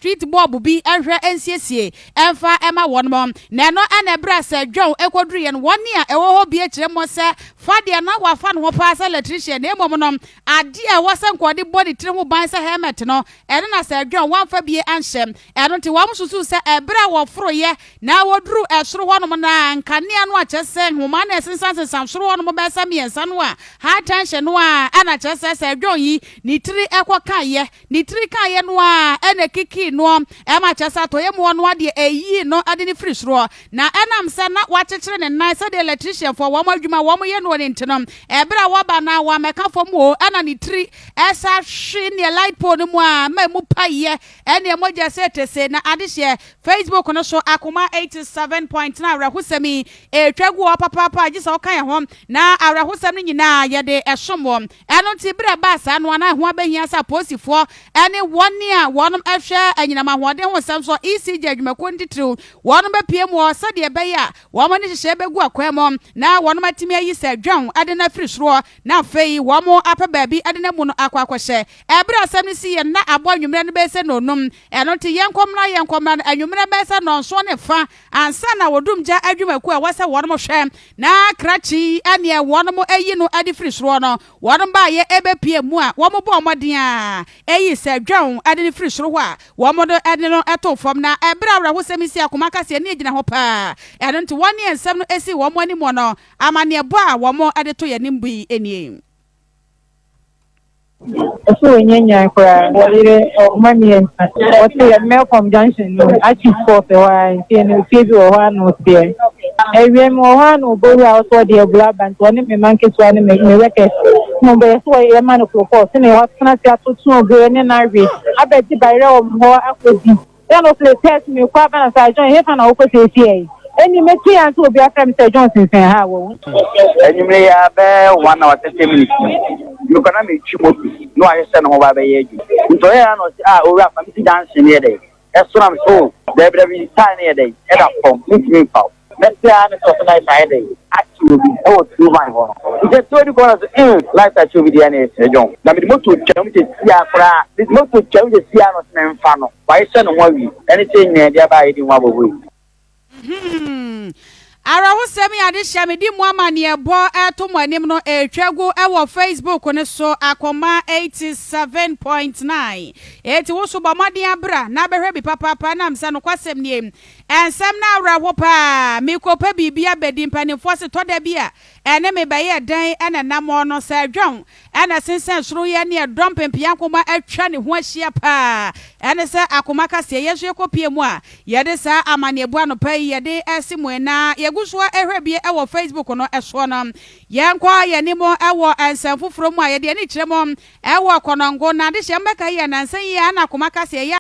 street bulb bi nhwɛ nsiesie mfa mma wɔnom. Na ɛno na ɛberɛ a Sir John kɔduruiɛ no, wɔn a ɛwɔ hɔ bi kyerɛ mu sɛ fa deɛ na wafa ne ho paa sɛ electrician na mmom no adeɛ a ɛwɔ sɛ nka ɔde bɔ ne tiri ho ban sɛ helmet no, ɛno na Sir John wamfa bie anhyɛ. Ɛno nti wɔn susuu sɛ ɛberɛ a wɔforoeɛ na wɔduruu ɛsoro hɔnom no a nkanea no a kyerɛ sɛ nhoma no a ɛsensansensan soro hɔnom bɛyɛ sɛ mmiɛnsa no a high tension no a ɛna kyerɛ sɛ Sir John yi ne tiri kɔkaeɛ. Ne tiri kaeɛ no ara na ɛkikii noɔ ma kyerɛ sɛ atɔeɛ mu hɔ no ara deɛ ɛyii no de no firi soroɔ. Na ɛnam sɛ na wɔakyekyere ne nan sɛdeɛ electricianfoɔ wɔn adwuma a wɔyɛ noɔ no nti no, ɛberɛ a wɔba no a wammɛka fam o, ɛna ne tiri sa hwe neɛ light pole no mu a ma ɛmu paeɛ, ɛneɛ mogya sɛ tese. Na adehyeɛ Facebook no so Akoma 87.9 awerɛhosɛm yi ɛretwa gu hɔ papaapa a gye sɛ woka yɛn ho na awerɛhosɛm no nyinaa yɛde som wɔ. Ɛno nti, bere a ɛbaa saa no, na ɛho abehia sɛ apolisifoɔ ne wɔn a wɔhwɛ anyinam ahoɔden ho nsɛm so, ECG adwumakuo no titiriw, wɔn bɛpue mu hɔ sɛdeɛ ɛbɛyɛ a wɔn ne nhyehyɛe bɛgu akwan mu na wɔn atumi ayi sɛ dwan de no afiri soroɔ na afei wɔn apɛ baabi de no amu no akɔ akɔhyɛ. Ɛberɛ a asɛm no siiɛ no, na abɔ anwummerɛ no bɛyɛ sɛ nnɔnnum. Ɛno nti, yɛnkɔ mmra, yɛnkɔ mmra no, anwummerɛ bɛyɛ sɛ nnɔnson ne fa ansa na wɔdum gya adwumakuo a ɛwɔ sɛ wɔn hwɛ na krakye yi neɛ wɔn ayi no de firi soroɔ no, wɔn baeɛ ɛbɛpue mu a, wɔn bɔɔ mmɔden ara ɛyii sɛ dwan de no firi soro hɔ a, wɔn de no too fam. Na ɛberɛ a awerɛhosɛm yi sii akoma kaseɛ ne ɛgyina hɔ paa. Ɛno nti wɔn ne nsɛm no sii wɔn anim no, amanneɛbɔ a wɔn de to yɛn anim yi nie. Ɔsɛ ɔnyɛ nyan koraa. Ɔyere ɔma mmiɛnsa. Ɔte yɛ Melcom junction no Archief court hɔ ara nti no fie bi wɔ hɔ a na ɔteɛ. Awia mu wɔ hɔ a na ɔbɔ wura ɔsɛ ɔde aburo aba nti ɔne me mma nketewa ne me me workers na ɔbɛyɛ sɛ yɛma no koropɔt sɛnea watena ase atoto aburo ne n'awe abɛgye bayerɛ wɔ me hɔ akɔdi. Dɛn na ɔsɛ test me kɔ aba na sɛ John hefa na wokɔ seesie yi? Ɛnni mete ya nso obi afrɛ me sɛ John sensɛn ha wɔ wo. Anwummere yi ara bɛyɛ 1 hour 30 minutes no, mekɔ na metwi moto na wahyehyɛ ne ho ba bɛyɛ adwuma. Nti ɔyɛ ya na ɔse, "Ah, owura, fa me si junction no yɛ dɛ ɛso." Na me so, "Daabi, dabi, tyre no yɛ dɛ ɛda fam, mentumi mfa wo." Mɛte ara ne sɛ ɔsɛ light ayɛ dɛ akye obi ɛwɔ Turovan hɔ no. Nti ɛte odi kɔ na so light akye obi deɛ na ɛsɛ John. Na mede moto twam sɛ sia koraa, mede moto twam sɛ sia na ɔsɛ memfa no. Wahyehyɛ ne ho awie. Ɛne sɛ nyinaa de aba a yɛdi ho abɔbɔ yi. Awerɛhosɛm yi adehyɛ mede mu amanneɛbɔ ɛto mo anim no ɛretwa gu ɛwɔ Facebook no so, Akoma 87.9. Eti wo so bɔ mmɔden abra na abɛhwɛ bi papaapa nam sɛ nokwasɛm nie. Ɛnsɛm no awerɛho paa. Mekɔpɛ biribi abɛdi mpanimfoɔ se tɔ da bi a ɛne me bɛyɛ dɛn ɛna nam hɔ no sɛ dwan ɛna sensɛn soro yɛ ne ɛdɔm mpempea nkoma atwa ne ho ahyia paa. Ɛne sɛ Akoma kaseɛ yɛn nso yɛkɔpie mu a yɛde saa amanneɛbu anɔpa yi yɛde ɛsi mu na yɛgu so ɛhwɛ bie ɛwɔ Facebook no ɛsoɔ no. Yɛnkɔ yɛn mu ɛwɔ nsɛm foforɔ mu a yɛde ani kyerɛ mu ɛwɔ Kɔnɔngo na adehyɛ mbɛka yi nansa yi a na Akoma kaseɛ yɛ.